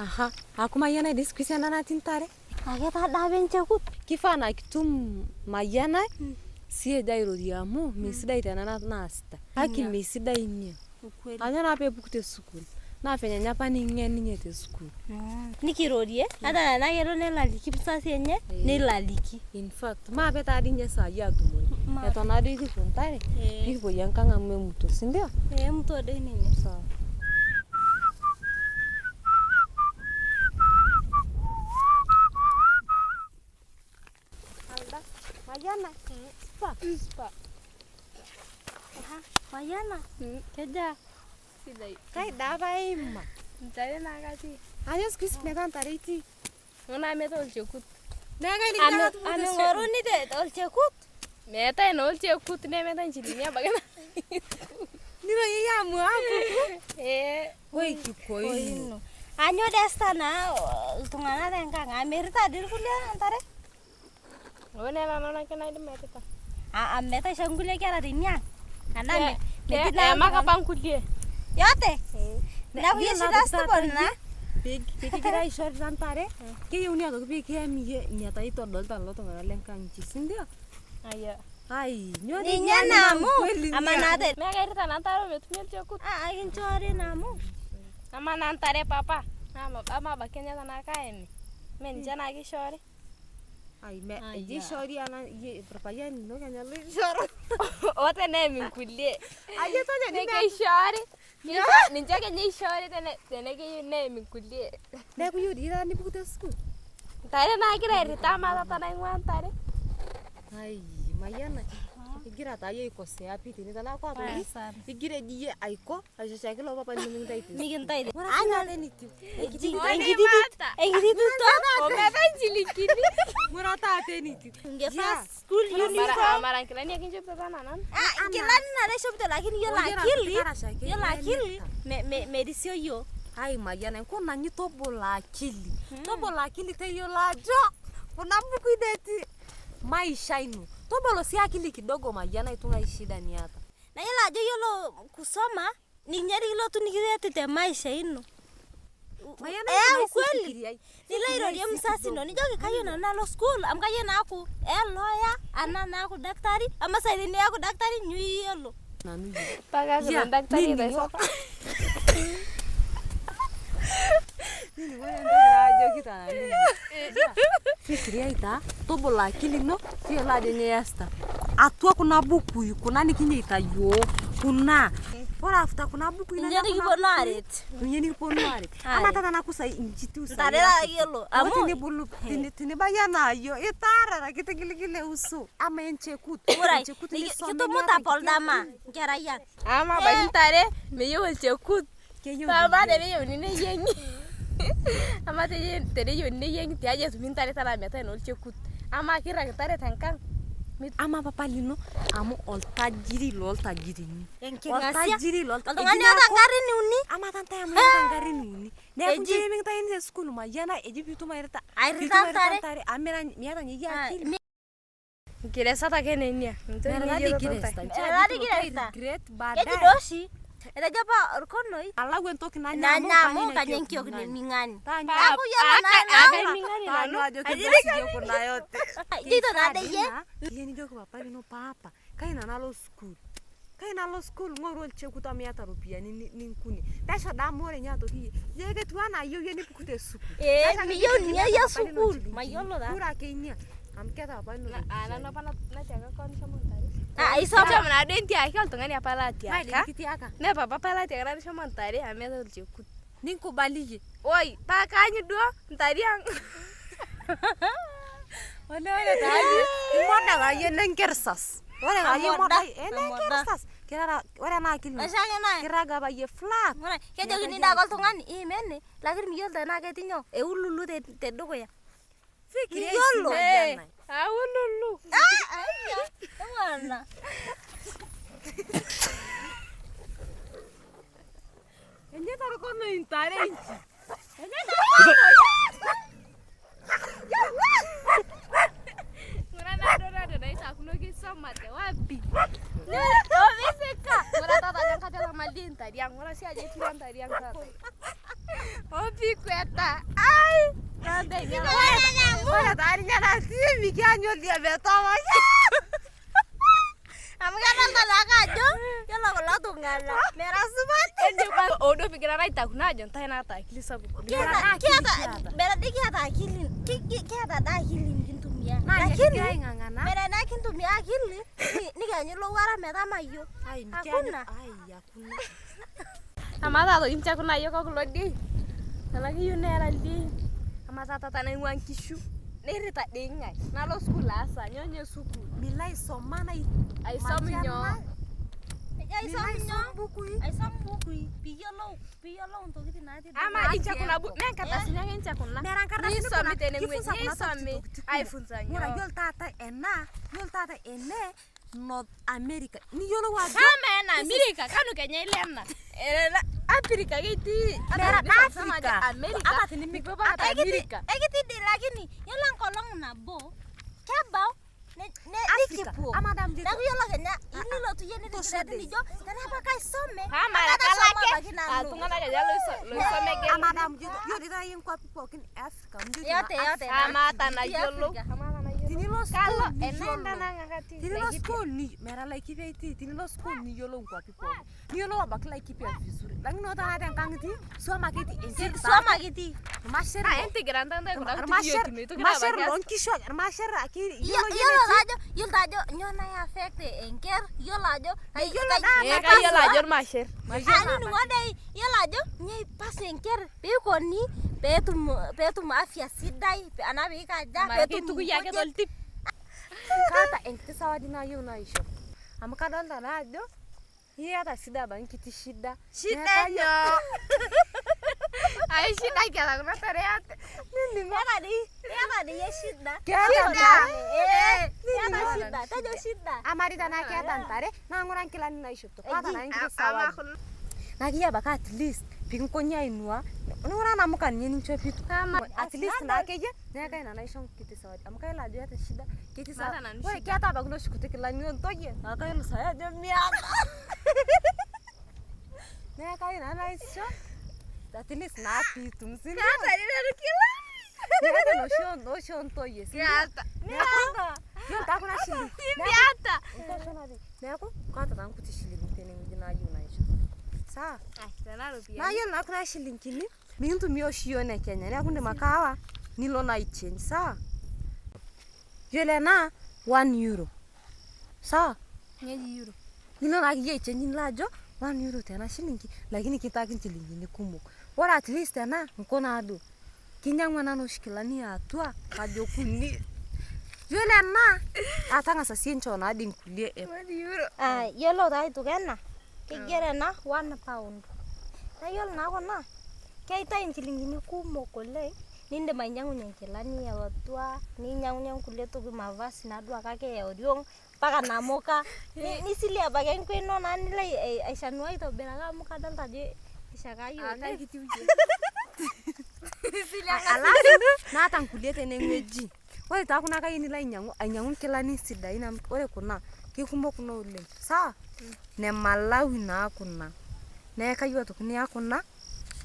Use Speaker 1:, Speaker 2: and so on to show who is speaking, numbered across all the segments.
Speaker 1: Aha, aaku mayianai dii siku hizi ena natii ntare.
Speaker 2: Aketaa doi apa enchekut.
Speaker 1: Kifaa naa kitum mayianai sii ejo airorie amu mesidai tena naasita. Haki mesidai inia. Ajo naa peepuku te sukuul. Naa venye ninye apa ning'en ninye te sukuul.
Speaker 2: Nikirorie ata tenaa kelo nelo aliki mzazi enye nelo aliki.
Speaker 1: In fact maape taa dii ninye saai aatumore. Eton naadoi kipuo ntare nikipuoyie enkang amu emuto, si ndio?
Speaker 2: Ee emuto doi ninye.
Speaker 1: Sawa. Alda, Mayiana, supa.
Speaker 3: Supa.
Speaker 2: Mayiana, kejaa?
Speaker 3: Sidai.
Speaker 1: Kai daa apa iima?
Speaker 3: Ntare naa katii.
Speaker 1: Ajo siku hizi metaa ntare itii.
Speaker 3: Ng'una meeta olchekut.
Speaker 1: Neeku kai nikigira atumo te sukuul.
Speaker 2: Aming'oruni te olchekut?
Speaker 3: Meetae naa olchekut nemeetae nchilingini ebaiki naa.
Speaker 1: Niro yie amu apuku.
Speaker 3: Ee.
Speaker 1: Oi kikoino.
Speaker 2: Anyo desta naa iltung'anak tenkang' amu mirita dii irkulie ntare?
Speaker 3: Oo nena nanu ake naidim airita.
Speaker 2: Aa meetae oshi nkulie kera tenia ang'? Anaa metii naa
Speaker 3: Eemaka apa nkulie.
Speaker 2: Yote? Neeku iyie oshi last born naa?
Speaker 1: Pee kigira aishorita ntare, keyieuni aitoki pee kiyam iyie ina itodolita lelo tung'anak lenkang' inchi, si ndio?
Speaker 3: Aya.
Speaker 1: Ai, nyoo dii
Speaker 2: Ninye naa amu amaa naa te
Speaker 3: Mee kairita nanu ntare ometumi olchekut.
Speaker 2: Aa kinchoori naa amu.
Speaker 3: Amaa naa ntare e papa amaa abaiki ninye tenaa kaemi mee ninche naa kishoori.
Speaker 1: Ai me eji ishoori ena iyie orpayian lino kenya loishoru.
Speaker 3: Oo teneemi nkulie.
Speaker 1: Ajo tonya
Speaker 3: Mee keishoori ninche kenya eishoori tenekeyieu neemi nkulie.
Speaker 1: Neeku iyieu dii taata nipuku te sukuul?
Speaker 3: Ntare naagira airrita amaa taata naing'ua ntare.
Speaker 1: Ai Mayiana igira taa iyie aikosea pii tene tenaa aitoki igira eji iyie aiko aishashaki ilo papa lino mikintayu te sukuul.
Speaker 2: Mikintayu.
Speaker 1: Ore sii taata enitiu
Speaker 2: Enkiti tuto.
Speaker 3: Omeetae nchilingini.
Speaker 1: Ng'ura taata enitiu.
Speaker 2: Ungevaa school uniform.
Speaker 3: Mara nkilani ake inchopito tana nanu.
Speaker 2: Ah, nkilani nara ishopito lakini yiolo akili, yiolo akili merisio yiok.
Speaker 1: Ai Mayiana nkuna nyi tobolo akili. Tobolo akili tayiolo ajo kuna bukui netii maisha ino. Tobolo sii akili kidogo Mayiana itung'ai shida niata.
Speaker 2: Na yiolo ajo yiolo kusoma ninye nikilotu nikiret te maisha ino.
Speaker 1: Mayiana
Speaker 2: Eh, ukweli. Nilo airorie mzazi ino nijoki kayieu nanu nalo school amu kayieu naaku e lawyer anaa naaku daktari amu saai teniaku daktari nyoo iyiolo.
Speaker 1: Nanu iyie.
Speaker 3: Paka
Speaker 1: Ya,
Speaker 3: kuna daktari
Speaker 1: nining'o.
Speaker 3: taisapa.
Speaker 1: Nining'o entoki naajokita nanu iyie. Fikiriai taa tobolo akili ino tayiolo ajo nyoo iasita. Atua kuna bukui kuna nikinyeita yiok kuna. Ore after kuna bukui
Speaker 2: Ninye nikiponu aaret.
Speaker 1: Ninye nikiponu aaret. Amaa taata teneaku sai inji etiu sai
Speaker 2: Ntare taa yiolo
Speaker 1: amu
Speaker 2: amu
Speaker 1: tenibulu tenibayie anaa yiok itaarara kitigiligile uso ama enchekut.
Speaker 2: Ngurai
Speaker 1: Enchekut nisomea
Speaker 2: kitumuta
Speaker 1: niata
Speaker 2: pol
Speaker 1: enkiti
Speaker 2: dama
Speaker 1: akili.
Speaker 2: nkerai ang'.
Speaker 3: Amaa abaiki ntare meyieu olchekut.
Speaker 1: Keyieu
Speaker 3: Amaa
Speaker 1: ninye.
Speaker 3: teneyieuni neyieng'i. Amaa teneyieuni neyieng'i tiaji etumi ntare tenaa meetae naa olchekut. Amaa kirrag ntare tenkang'?
Speaker 1: Amaa papa lino amu oltajiri looltajirini.
Speaker 2: Enking'asia.
Speaker 1: Oltajiri
Speaker 2: Oltung'ani oota ngarrin uni.
Speaker 1: Amaa taa ntae amu iyata ngarrin uni. Neeku
Speaker 2: Eji.
Speaker 1: nchoo mikintayuni te sukuul Mayiana eji piitum airita
Speaker 2: Airrita ntare.
Speaker 1: ntare amu miata ninye iyie akili.
Speaker 3: Nkiresat ake nenia.
Speaker 1: Mera taadii kiresta. Nchoo
Speaker 2: Mera
Speaker 1: ade
Speaker 2: taadii
Speaker 1: pilotu
Speaker 2: kiresta.
Speaker 1: airegret
Speaker 2: Keji
Speaker 1: baadaye.
Speaker 2: doi oshi etejo apa orkonoi
Speaker 1: Alau entoki nanya amu
Speaker 2: nanya amu
Speaker 1: kanya
Speaker 2: kanya
Speaker 1: enkiok
Speaker 2: enkiok neming'ani.
Speaker 1: Taanyu
Speaker 2: Neeku yiolo naa
Speaker 3: Akaiming'ani
Speaker 1: taanyu
Speaker 3: nanu.
Speaker 1: ajo kintosi iyie kuna yote.
Speaker 2: Ijito naade iyie.
Speaker 1: Iyie nijoki papa lino papa kai nanu alo sukuul. Kai nalo sukuul ng'oru olchekut amu iyata ropiyiani ninkunie. Pesho daa amu ore ninye aitoki iyie iyie ketiu anaa iyieu iyie nipuku te sukuul.
Speaker 2: Ee
Speaker 1: Pesho ake
Speaker 2: miyieu
Speaker 1: piitum
Speaker 2: ninye iyie
Speaker 1: papa lino
Speaker 2: sukuul.
Speaker 1: nchilingini.
Speaker 2: Mayiolo taa.
Speaker 1: Bora ake inia amu keeta papa lino
Speaker 3: Aa
Speaker 1: ropiyiani.
Speaker 3: nanu apa natiaka koon shomo ntare.
Speaker 2: Ah isoma.
Speaker 3: Shomo naaduo entiaki oltung'ani apa latiaka.
Speaker 1: Maidi kitiaka.
Speaker 3: Nee papa apa latiaka nanu shomo ntare amu meetae olchekut.
Speaker 1: Ninkubali iyie.
Speaker 3: Oi paa kaanyu duo ntare ang'.
Speaker 1: Olee ore taa iyie imoda taa iyie nenkersas. Ore taa iyie
Speaker 2: Amoda,
Speaker 1: imoda
Speaker 2: amoda.
Speaker 1: enenkersas. Kirara ore ena akili ino
Speaker 2: Oshiake naa
Speaker 1: kiraga apa iyie flat.
Speaker 2: Ng'urai, kejokini doi ake oltung'ani iima ene lakini miyiolo tenaa ketii nyoo eululu tedukuya.
Speaker 1: Fikiria
Speaker 2: Miyiolo.
Speaker 1: esiai
Speaker 3: Ee aululu.
Speaker 2: Ah aiya emwana.
Speaker 1: Enyeita orkonoi intare inchi.
Speaker 3: Ng'ura naaduo taata naishaakino kisomate wapi? Omisika. Ng'ura taata ajo enkata etamadii intare ang'. Ng'ura sii ajo eturia ntare ang' taata. Opikwe. Kweta. Ai.
Speaker 1: Ore taa ninye natii mikianyu oldia metamayiana.
Speaker 2: Amu kadolta naake ajo yiolo kulo tung'anak mera supati.
Speaker 3: Odo pigira aitaku naajo ntae naata akili sapuk.
Speaker 2: Kiata mera dii kiata akili kiata daa akili nikintumia. Lakini mera naa kintumia akili nikianyu ilowuarak metamayio. Hakuna.
Speaker 1: Ai hakuna.
Speaker 3: Amaa taata toki nche kuna ayiok okulo diein. Tenaa keyieu neera ildiein. Amaa taata tenaing'ua nkishu nirita dii ng'ae nalo sukuul aas aa nyoo nyoo sukuul.
Speaker 1: Milo aisoma na
Speaker 3: Aisom nyoo.
Speaker 2: Ejo aisom
Speaker 1: Milo
Speaker 2: nyoo?
Speaker 1: aisom bukui.
Speaker 2: Aisom bukui piyiolou piyiolou intokitin natii
Speaker 3: Amaa dii nche kuna mee nkardasini ake nche kuna.
Speaker 1: Mera nkardasini
Speaker 3: Nisomi
Speaker 1: kuna.
Speaker 3: tenewueji
Speaker 1: Kifunza kuna
Speaker 3: nisomi
Speaker 1: tokitin kumok.
Speaker 3: aifunza
Speaker 1: Ng'ura
Speaker 3: nyoo.
Speaker 1: yiolo taata ena, yiolo taata ene North America. Niyiolou ajo
Speaker 3: Kama ena America kanu kenya ile ena. Ena Africa ketii.
Speaker 1: Mera Africa.
Speaker 3: America.
Speaker 1: Ata tinimi-
Speaker 3: Ata America.
Speaker 2: Ekitii dii lakini yiolo enkolong nabo kebau
Speaker 1: Africa.
Speaker 2: nikipuo.
Speaker 1: Ama dam
Speaker 2: Neeku yiolo kenya nilotu iyie niregret nijo tenaa apa kaisome
Speaker 3: Kama
Speaker 2: apa
Speaker 3: kalo
Speaker 2: kaisoma
Speaker 3: ake
Speaker 2: abaiki nanu.
Speaker 3: iltung'anak aja loisome
Speaker 1: Ama dam yiolo taata inkuapi pookin e Africa. Mjo
Speaker 2: Yote yote.
Speaker 3: Ama hata nayiolou.
Speaker 1: Tinilo
Speaker 3: Kalo
Speaker 1: school
Speaker 3: ena
Speaker 1: niyiolou.
Speaker 3: enda nang'akati.
Speaker 1: Tinilo school ni mera Laikipia itii. Tinilo school niyiolou nkuapi pookin. Niyiolou abaiki Laikipia vizuri. Lakini ore taata tenkang itii, suam ake itii. Encher
Speaker 2: Suam ake itii.
Speaker 1: Irmasher
Speaker 3: Ah, entigira ntae ntae kuna kuti
Speaker 1: irmasher
Speaker 3: yiok meitoki
Speaker 1: irmasher
Speaker 3: abaiki
Speaker 1: loonkishu ake irmasher ake yiolo
Speaker 2: Yiolo
Speaker 1: iyie enetii.
Speaker 2: ajo yiolo ajo nyoo nai affect enker yiolo ajo
Speaker 1: Meyiolo daa
Speaker 3: Eh, kayiolo ajo irmasher.
Speaker 2: anining'o dei yiolo ajo nyoo eipasu enker piikoni peetum afya sidai anaa piikaja
Speaker 3: Mara keitukui ake toltip.
Speaker 1: Kaata enkiti zawadi nayieu naisho. Amu kadolta naa ajo iyata shida abaiki nkiti shida.
Speaker 3: Shida nyoo? Ai shida kiata kuna tare ate.
Speaker 2: Keeta dii keeta dii iyie shida.
Speaker 1: Keeta ntare.
Speaker 2: Eh, keeta shida tejo shida.
Speaker 1: Amaa dii tenaa keeta ntare naa ng'ura nkilani naishopito. Kaata naa enkiti
Speaker 3: Ama
Speaker 1: zawadi.
Speaker 3: kuna
Speaker 1: Naa keyie abaiki at least pikinkonyi ainua ning'ura namuka ninye ninchopito. At least naa akeyie neeku kai nanu aisho nkiti zawadi amu kayiolo ajo iyata shida ketii
Speaker 3: Maata nanu
Speaker 1: Ore
Speaker 3: shida.
Speaker 1: keeta abaiki noshi kuti kilani oontoyie naa kayiolo saai ajo miata. Neeku kai nanu aisho at least naa piitum si ndio?
Speaker 3: Kaata dii nanu kilani.
Speaker 1: Miata noshi oontoyie si ndio?
Speaker 3: Miata.
Speaker 1: Yiolo taa kuna shilingini.
Speaker 3: Miata.
Speaker 1: Ntosho natii. Neeku kaata taa nkuti shilingini tenewueji naayieu naisho. Sawa?
Speaker 3: Ai, tenaa ropiyiani.
Speaker 1: Naa yiolo naa kuna shilingini mikintumia oshi iyiok ne Kenya neeku indim ake aawa nilo naa aichange sawa? Yiolo ena 1 euro sawa?
Speaker 3: Ngeji euro.
Speaker 1: Nilo naake iyie aichange nilo ajo 1 euro tena shilingi lakini kintaki nchilingini kumok. Ore at least ena nko naaduo kinyang'u ena noshi kilani eatua kajo kuni. Yiolo ena tang'asa siyie nchoo naadii nkulie e
Speaker 3: Euro.
Speaker 2: Ah, yiolo taa aitoki ena keigero ena 1 pound. Naa yiolo naa kuna keitayu inchilingini kumok oleng nindim ainyang'unye nkilani eatua ninyang'unye nkulie toki mavazi naaduo kake eoriong mpaka namuka nisilie abaiki enkwe ino naa nilo aishanua aitobiraki amu kadolta ajo ishakayie oleng.
Speaker 1: Alafu naata nkulie tenewueji. Ore taa kuna kayieu nilo ainyang'u ainyang'u nkilani sidain amu ore kuna kikumok kuna oleng. Sawa? Ne Malawi naa kuna. Neeku kayieu aitoki niya kuna.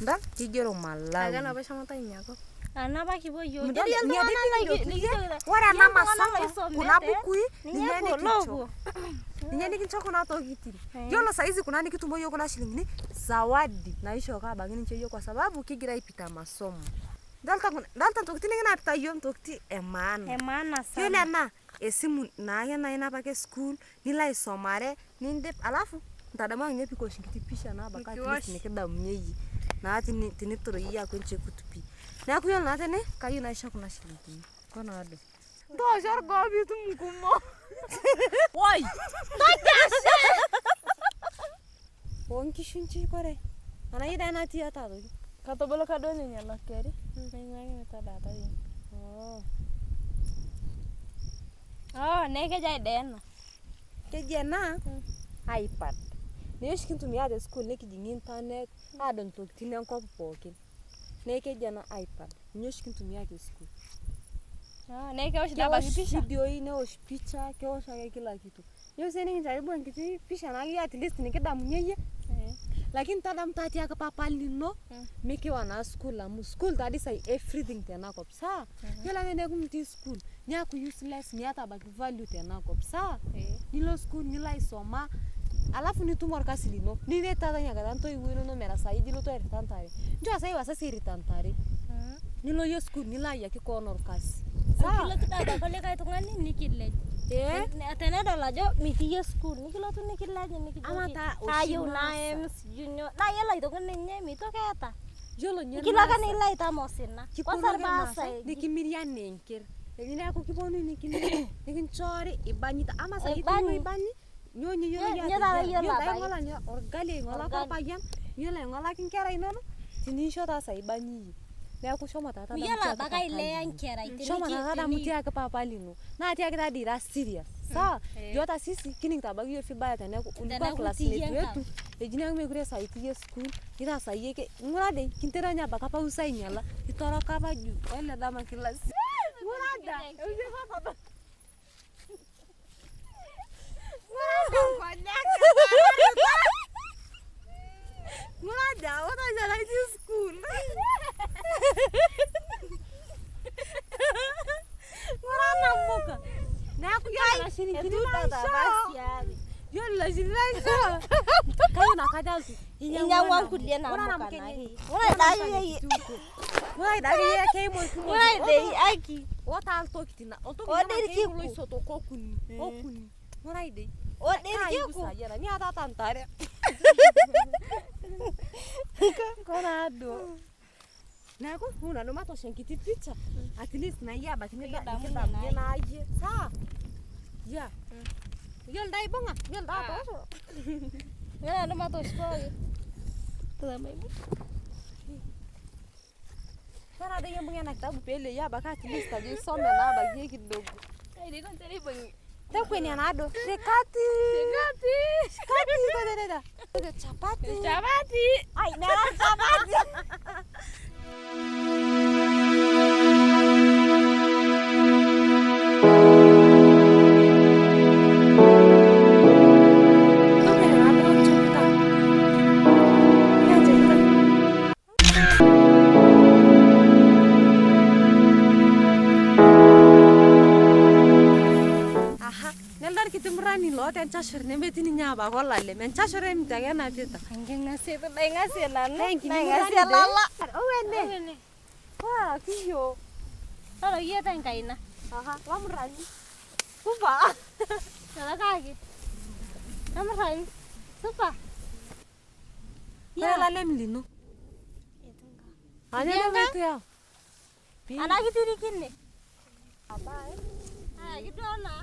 Speaker 1: Idol kigero Malawi.
Speaker 3: Aka nabo eshomo ina kop.
Speaker 2: Anapa kipuo yiok.
Speaker 1: Midol
Speaker 2: Ketii
Speaker 1: ina dii
Speaker 2: iltung'anak
Speaker 1: pikijo Ore ena masomo kuna bukui
Speaker 2: ninye
Speaker 1: ninye
Speaker 2: epuo
Speaker 1: nikincho.
Speaker 2: loopuo.
Speaker 1: Ninye nikincho kuna tokitin. Yiolo saizi kuna nikitumo yiok kuna shilingini zawadi naishooki abaiki ninche yiok kwa sababu kigira aipita masomo. Idolta kuna idolta ntokitin nikinapita yiok ntokitin e maana.
Speaker 2: Emaana
Speaker 1: Yiolo
Speaker 2: sana.
Speaker 1: ena esimu naake naa inap ake sukuul nilo aisomare nindip alafu ntadamuaki ninye pikiwosh nkiti pisha naa abaki at least
Speaker 3: Nikiwosh.
Speaker 1: nikidamunye iyie naa tinitoro iyie aaku enchekut pii. Neeku yiolo naa tene kayieu naisho kuna shilingini nko naaduo. Ntoosho orgoo piitum nkumok. Woi! Oonkishu nchi kore. Anaa iyie dai natii ata aitoki.
Speaker 3: Katoboloka duo nena lokeri naing'uaki metadaata tine.
Speaker 1: Oh.
Speaker 3: Oh, nee keji aida ena.
Speaker 1: Keji ena iPad. Ninye oshi kintumia te sukuul nikijing'ie internet aadol ntokitin enkop pookin. Neeku keji ena iPad. Ninye oshi kintumia te sukuul.
Speaker 3: Ah, nee kewosh dii abaiki
Speaker 1: Kewosh
Speaker 3: pisha.
Speaker 1: vidioi newosh picha, kewosh ake kila kitu. Yiolo sii nikinjaribu enkiti pisha naakeyie at least nikidamunye iyie. Lakini tadamu taa tiaki papa lino mikiwa naa school amu school taadi sai everything tenakop sawa. Yiolo ake teneeku mitii school niaku useless miata abaiki value tenakop sawa. Nilo school nilo aisoma alafu nitum orkasi lino niret taata ina kata intoiwuo inonok mera sai ijo ilotu airrita ntare. Nchoo sai wazazi eirrita ntare. Nilo iyie school nilo ayiaki koon orkasi sawa.
Speaker 2: Kilotu doi abaiki likae tung'ani nikilej. Tenedol ajo mitii iyie sukuul nikilotu nikilej
Speaker 1: Ama
Speaker 2: nikijoki
Speaker 1: taa oshi
Speaker 2: kayieu
Speaker 1: naasa.
Speaker 2: naem sijui nyoo. Naa iyiolo aitoki ninye mitoki eeta.
Speaker 1: Yiolo ninye
Speaker 2: Kilo ake
Speaker 1: irmaasai
Speaker 2: nilo aitam osina.
Speaker 1: kiponu
Speaker 2: Kwanza
Speaker 1: ake irmaasai
Speaker 2: irmaasai.
Speaker 1: nikimiri anaa enker. Neeku kiponunui nikimiri nikinchori ibanyita ama sai itii
Speaker 2: Ibanyi.
Speaker 1: ibanyi nyoo ninye iyiolo iyie
Speaker 2: Nye taata
Speaker 1: ateyiara.
Speaker 2: iyiolo
Speaker 1: Yiolo taa
Speaker 2: abaiki.
Speaker 1: aing'ola nyoo orgali aing'olaki
Speaker 2: Orgali.
Speaker 1: orpayian niyiolo aing'olaki inkera inonok tinincho taa sai ibanyi iyie. Neeku shomo taa tadamu
Speaker 2: Miyiolo
Speaker 1: tiaki
Speaker 2: abaiki
Speaker 1: papa
Speaker 2: ailea
Speaker 1: lino.
Speaker 2: enkerai
Speaker 1: Shomo taa tadamu tiaki papa lino. Naa tiaki taa dii ira serious. Sawa? Juu hata sisi kining'ito abaiki iyiook vibaya teneeku ulikuwa
Speaker 2: Teneeku itii iyie
Speaker 1: classmate
Speaker 2: enkang.
Speaker 1: wetu eji neeku mekure sai itii iyie sukuul itaa sai iyie ing'ura dei kinterua ninye abaiki apa uso ainyala itoroka apa juu ole dama kila siku. Ng'ura da. Ng'ura da ore aja itii sukuul. Ng'ura namuka. Neeku yiolo nena shilingini naishoo. Yiolo nena shilingini naishoo. Kayieu naa kajo alotu
Speaker 2: Inyang'ua nkulie
Speaker 1: Ore
Speaker 2: namuka
Speaker 1: namuka
Speaker 2: naake.
Speaker 1: enye.
Speaker 2: Ore dai iyie.
Speaker 1: Ore dai iyie keimu irkumok.
Speaker 2: Ore dei aki.
Speaker 1: Ota iltokitin oltoki
Speaker 2: Ode
Speaker 1: naa keimu
Speaker 2: irkiku.
Speaker 1: loisotok okuni. Okuni. Ng'urai dei.
Speaker 2: Ode
Speaker 1: Kaa aibu
Speaker 2: irkiku.
Speaker 1: sai ena niatata ntare. Kore duo. Neeku huu nanu matoosho enkiti picha at least naa iyie abaiki nikidamunye naa iyie sawa. Yeah. Yiolo taa aibung'a, yiolo taa atoosho.
Speaker 2: Nyo nanu matoosh pooki.
Speaker 1: Ore doi embung'a ena kitabu peelio iyie abaiki at least ajo isome naa abaiki iyie kidogo. Takwenia naaduo. Shikati.
Speaker 3: Shikati.
Speaker 1: Shikati tadadada. Chapati.
Speaker 3: Chapati.
Speaker 1: Ai, mera chapati. Takwenia naaduo nchopita. Nchopita. Aha, nelde orkiti murrani loota enchashur nemetii ninye abaiki olalem. Enchashur emit ake enapita.
Speaker 2: Enking'asie aing'asie nanu.
Speaker 1: Naa enkini
Speaker 2: Naing'asie
Speaker 1: murrani dei.
Speaker 2: lala.
Speaker 1: Owene. Waa kiyiok.
Speaker 2: Roro iyie tenkaina.
Speaker 1: Aha, lomurrani. Supa.
Speaker 2: Rorokaki. Lemurrani. Supa.
Speaker 1: Ore olalem lino. Ajo nemetii yau.
Speaker 2: Anaa kitirikine. Aya kidol naa.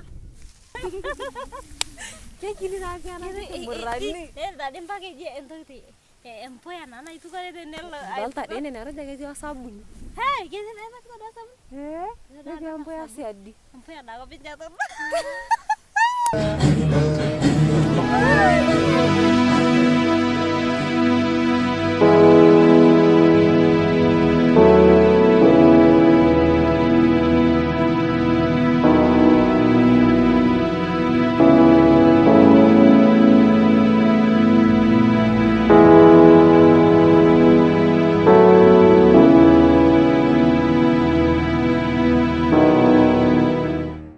Speaker 1: Kekini taa sii ena kiti murrani.
Speaker 2: Neeta dii mpaka eji entoki empuya naa naitukore tenelo.
Speaker 1: Idolta dii ene neroja ketii osabuni.
Speaker 2: Hei, ketii naa ena kitoduaa osabuni.
Speaker 1: Ee, netii empuya siadi.
Speaker 2: Empuya naa kopij etodua.